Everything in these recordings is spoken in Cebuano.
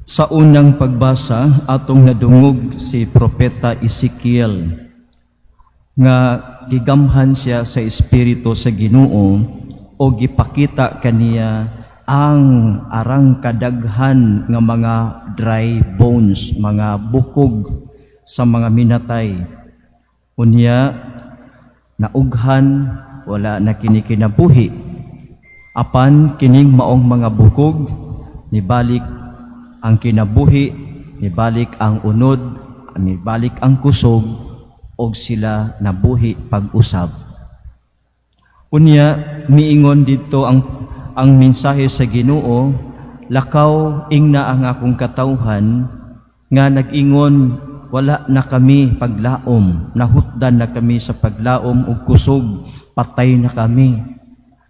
Sa unang pagbasa, atong nadungog si Propeta Ezekiel nga gigamhan siya sa Espiritu sa Ginoo o gipakita kaniya ang arang kadaghan nga mga dry bones, mga bukog sa mga minatay. Unya, naughan, wala na kini kinabuhi. Apan kining maong mga bukog, nibalik ang kinabuhi, nibalik ang unod, nibalik ang kusog, og sila nabuhi pag-usab. Unya, miingon dito ang mensahe sa Ginoo, "Lakaw, ingna ang akong katawhan nga nag-ingon, 'Wala na kami paglaom, nahutdan na kami sa paglaom ug kusog, patay na kami.'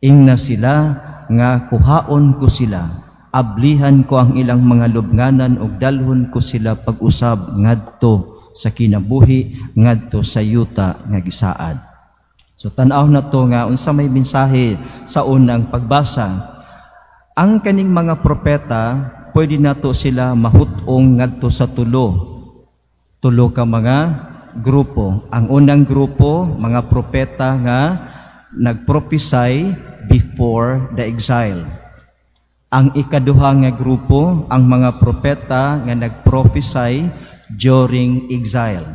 Ingna sila nga kuhaon ko sila, ablihan ko ang ilang mga lubnganan ug dalhon ko sila pag-usab ngadto sa kinabuhi, ngadto sa yuta nga gisaad." So tan-aw na to nga unsa may mensahe sa unang pagbasa. Ang kaning mga propeta, pwede nato sila mahut-ong ngadto sa tulo. Tulo ka mga grupo. Ang unang grupo, mga propeta nga nagprophesy before the exile. Ang ikaduha nga grupo, ang mga propeta nga nagprophesy during exile.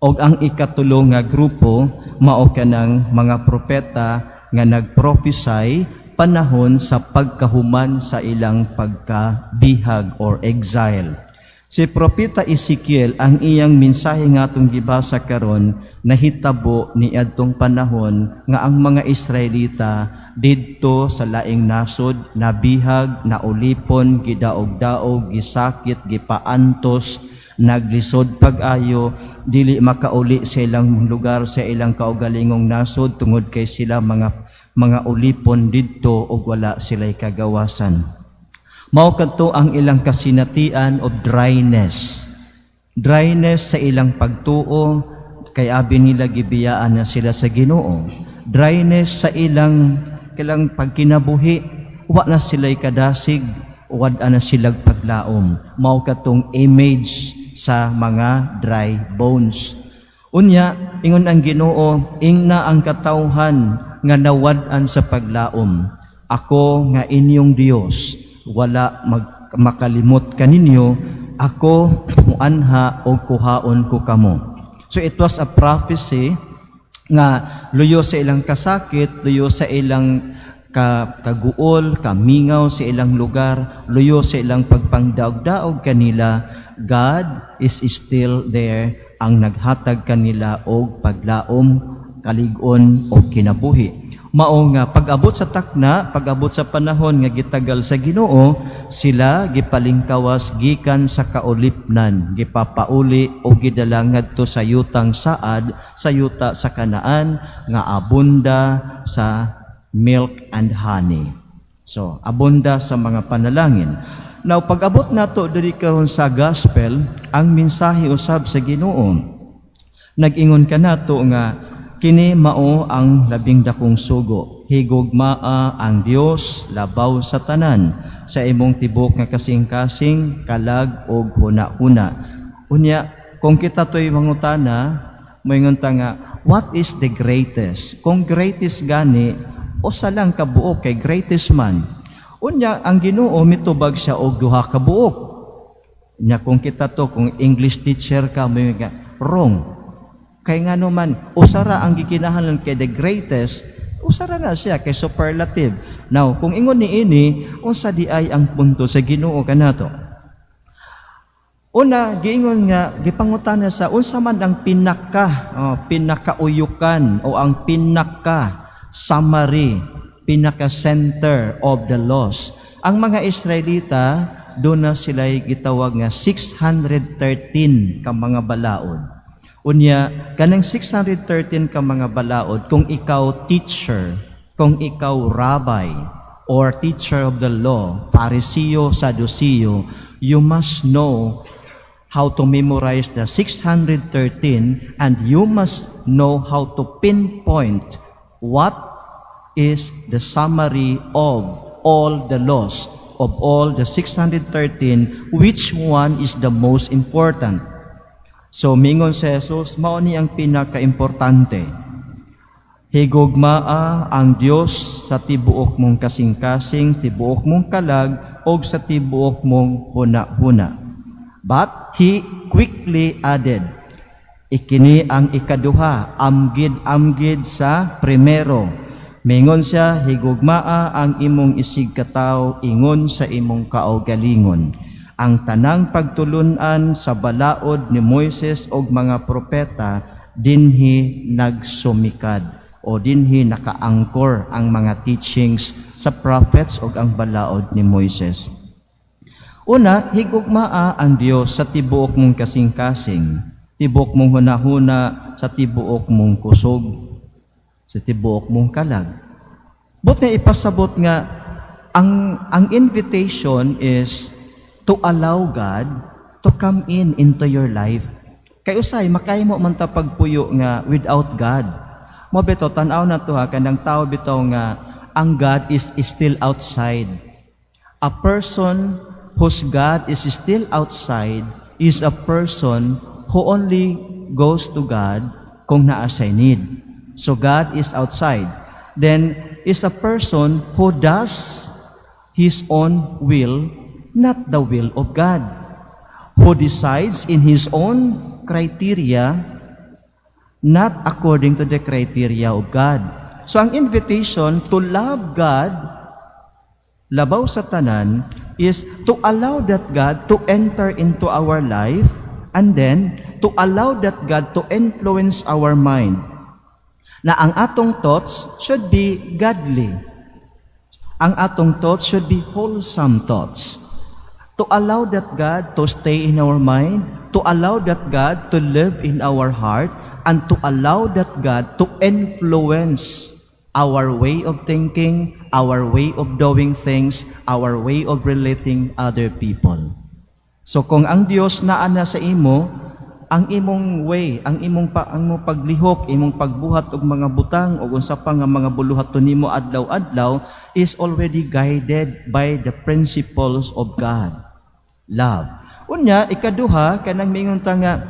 Og ang ikatulo nga grupo, mao kanang mga propeta nga nagprophesy panahon sa pagkahuman sa ilang pagkabihag or exile. Si Propeta Ezekiel, ang iyang mensahe nga atong gibasa karon, nahitabo niadtong panahon nga ang mga Israelita didto sa laing nasod, nabihag, naulipon, gidaog-daog, gisakit, gipaantos, naglisod pag-ayo, dili makauli sa ilang lugar, sa ilang kaugalingong nasod, tungod kay sila mga ulipon didto ug wala sila'y kagawasan. Mao kadto ang ilang kasinatian of dryness. Dryness sa ilang pagtuo kay abi nila gibiyaan na sila sa Ginoo. Dryness sa ilang kilang pagkinabuhi, wa na sila'y kadasig, wad na silag paglaom. Mao katong image sa mga dry bones. Unya, ingon ang Ginoo, "Ingna ang katawhan nga nawad-an sa paglaom. Ako nga inyong Dios, wala makalimot kaninyo, ako muanha o kuhaon ko kamo." So it was a prophecy nga luyo sa ilang kasakit, luyo sa ilang kaguol, kamingaw sa ilang lugar, luyo sa ilang pagpangdaog-daog kanila, God is still there ang naghatag kanila og paglaom, kalig-on o kinabuhi. Mao nga pag-abot sa takna, pag-abot sa panahon nga gitagal sa Ginoo, sila gipalingkawas gikan sa kaulipnan, gipapauli o gidala ngadto sa yutang saad, sa yuta sa Kanaan nga abunda sa milk and honey. So, abunda sa mga panalangin. Now, pag-abot nato diri karon sa gospel, ang mensahe usab sa Ginoo. Nag-ingon kanato nga kini mao ang labing dakong sugo. Higugmaa ang Dios labaw sa tanan sa imong tibok nga kasing-kasing, kalag ug huna-huna. Unya, kung kita to'y mangutana, moingon ta nga, what is the greatest? Kung greatest gani, usa lang ka buok kay greatest man. Unya, ang Ginoo mitubag siya og duha ka buok. Unya, kung kita to, kung English teacher ka, moingon ka, wrong. Kay nga naman, usara ang gikinahanglan kay the greatest, usara na siya kay superlative. Now, kung ingon ni ini, unsa di ay ang punto sa Ginoo kanato? Una, giingon nga gipangutana sa unsa man ang pinaka oh, pinakauyukan o ang pinaka summary, pinaka center of the laws. Ang mga Israelita, doon na sila gitawag nga 613 ka mga balaod. Unya, kanang 613 ka mga balaod, kung ikaw teacher, kung ikaw rabbi, or teacher of the law, Pariseo, Saduceo, you must know how to memorize the 613 and you must know how to pinpoint what is the summary of all the laws Of all the 613, which one is the most important? So mingon si Jesus, mao ni ang pinaka-importante. Higugmaa ang Dios sa tibuok mong kasing-kasing, tibuok mong kalag, o sa tibuok mong huna-huna. But he quickly added, ikini ang ikaduha, amgid-amgid sa primero. Mingon siya, "Higugmaa ang imong isig katawo ingon sa imong kaugalingon." Ang tanang pagtulunan sa balaod ni Moises og mga propeta dinhi nagsumikad o dinhi naka-anchor ang mga teachings sa prophets og ang balaod ni Moises. Una, higugmaa ang Dios sa tibuok mong kasing-kasing, tibuok mong hunahuna, sa tibuok mong kusog, sa tibuok mong kalag. Buot nga ipasabot nga ang invitation is to allow God to come in into your life. Kay usay makahimo man ta pagpuyo nga without God. Mao bitaw, tan-aw na to ha, kanang tao bitaw nga ang God is still outside. A person whose God is still outside is a person who only goes to God kung naa siya'y need. So God is outside. Then is a person who does his own will, not the will of God. Who decides in his own criteria, not according to the criteria of God. So ang invitation to love God labaw sa tanan is to allow that God to enter into our life and then to allow that God to influence our mind. Na ang atong thoughts should be godly. Ang atong thoughts should be wholesome thoughts. To allow that God to stay in our mind, to allow that God to live in our heart, and to allow that God to influence our way of thinking, our way of doing things, our way of relating other people. So kung ang Dios naa na sa imo, ang imong way, ang imong paglihok, imong pagbuhat og mga butang o unsa pa nga mga buluhaton nimo adlaw-adlaw is already guided by the principles of God. Love. Unya, ikaduha, kanang mingon ta nga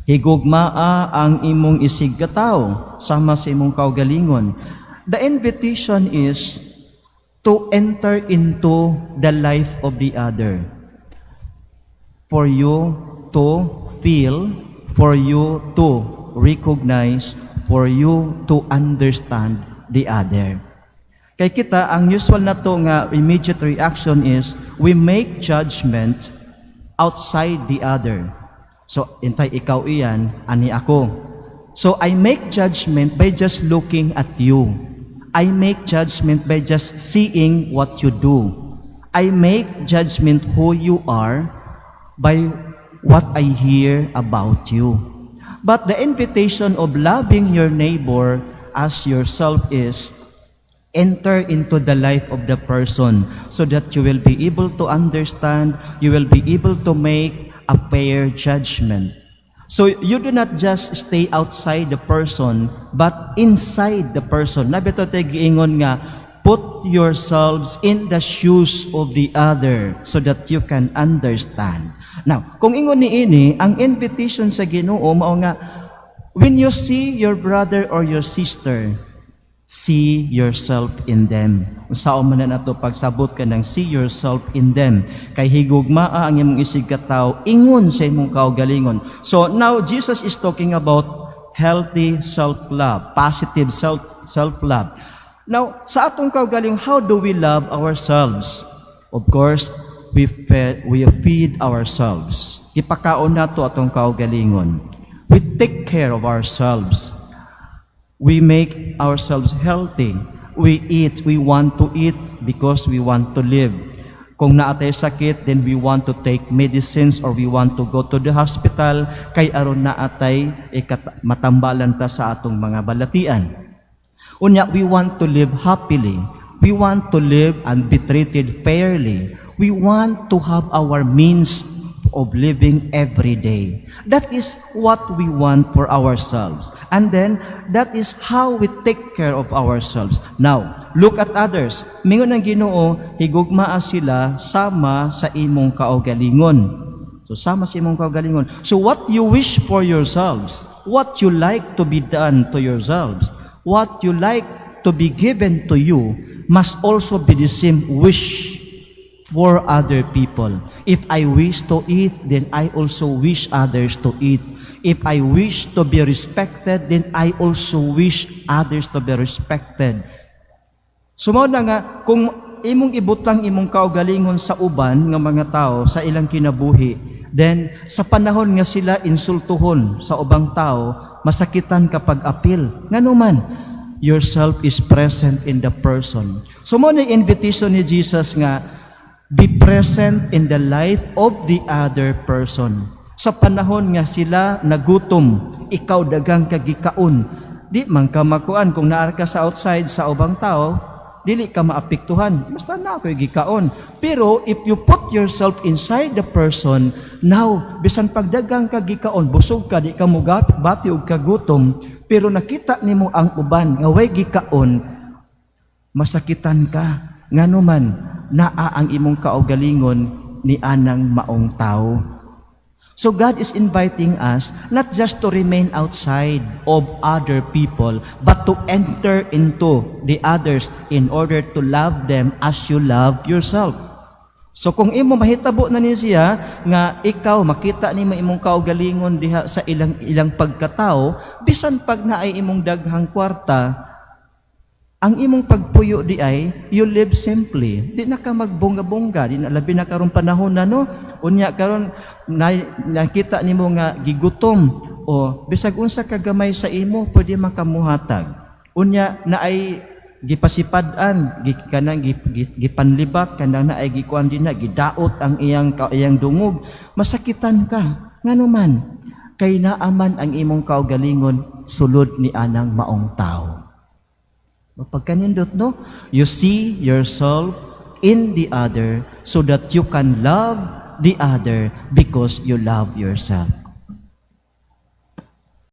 higugmaa ang imong isig katawo sama sa imong kaugalingon. The invitation is to enter into the life of the other. For you to feel, for you to recognize, for you to understand the other. Kay kita, ang usual na to nga immediate reaction is we make judgment outside the other. So, intay ikaw iyan, ani ako. So, I make judgment by just looking at you. I make judgment by just seeing what you do. I make judgment who you are by what I hear about you. But the invitation of loving your neighbor as yourself is enter into the life of the person so that you will be able to understand, you will be able to make a fair judgment. So you do not just stay outside the person, but inside the person. Naa bitaw tay giingon nga, put yourselves in the shoes of the other so that you can understand. Now, kung ingon ni ini, ang invitation sa Ginoo mao nga when you see your brother or your sister, see yourself in them. Unsaon man na nato pagsabot ka ng see yourself in them? Kay higugmaa ang imong isig katawo ingon sa imong kaugalingon. So now Jesus is talking about healthy self-love, positive self-love. Now, sa atong kaugalingon, how do we love ourselves? Of course, we feed ourselves. Ipakaon nato atong kaugalingon. We take care of ourselves. We make ourselves healthy. We eat. We want to eat because we want to live. Kung naa tay sakit, then we want to take medicines or we want to go to the hospital kay aron naa tay matambalan ta sa atong mga balatian. Unya, we want to live happily. We want to live and be treated fairly. We want to have our means of living every day. That is what we want for ourselves. And then, that is how we take care of ourselves. Now, look at others. Mingon ang Ginoo, higugmaa sila sama sa imong kaugalingon. So, sama sa imong kaugalingon. So, what you wish for yourselves, what you like to be done to yourselves, what you like to be given to you, must also be the same wish for other people. If I wish to eat, then I also wish others to eat. If I wish to be respected, then I also wish others to be respected. So mao na nga kung imong ibutang imong kaugalingon sa uban nga mga tao sa ilang kinabuhi, then sa panahon nga sila insultuhon sa ubang tao, masakitan ka pag-apil. Ngano man, yourself is present in the person. So mao na invitation ni Jesus nga be present in the life of the other person. Sa panahon nga sila nagutom, ikaw daghang ka gikaon. Di man ka makuan kung naa ka sa outside sa ubang tao, dili ka maapektuhan. Basta naa ko'y gikaon. Pero if you put yourself inside the person, now, bisan pagdaghang ka gikaon, busog ka, di ka mobati og kagutom, pero nakita nimo ang uban nga way gikaon, masakitan ka. Ngano man, naa ang imong kaugalingon ni anang maong tao. So God is inviting us not just to remain outside of other people, but to enter into the others in order to love them as you love yourself. So kung imo mahitabo na ni siya nga ikaw makita nimo imong kaugalingon diha sa ilang ilang pagkatao, bisan pag naay imong daghang kwarta, ang imong pagpuyo di ay you live simply. Di na ka magbongga-bongga, di na, labi na karon panahon na, no. Unya karon na, nakita nimo nga gigutom o bisag unsa ka gamay sa imo, pwede man ka muhatag. Unya naay gipasipad-an, kanang gipanlibak, kanang naay gikuan din na gidaot ang iyang dungog, masakitan ka. Ngano man, kay naaman ang imong kaugalingon sulod ni anang maong tao. Pagkanindot, no? You see yourself in the other so that you can love the other because you love yourself.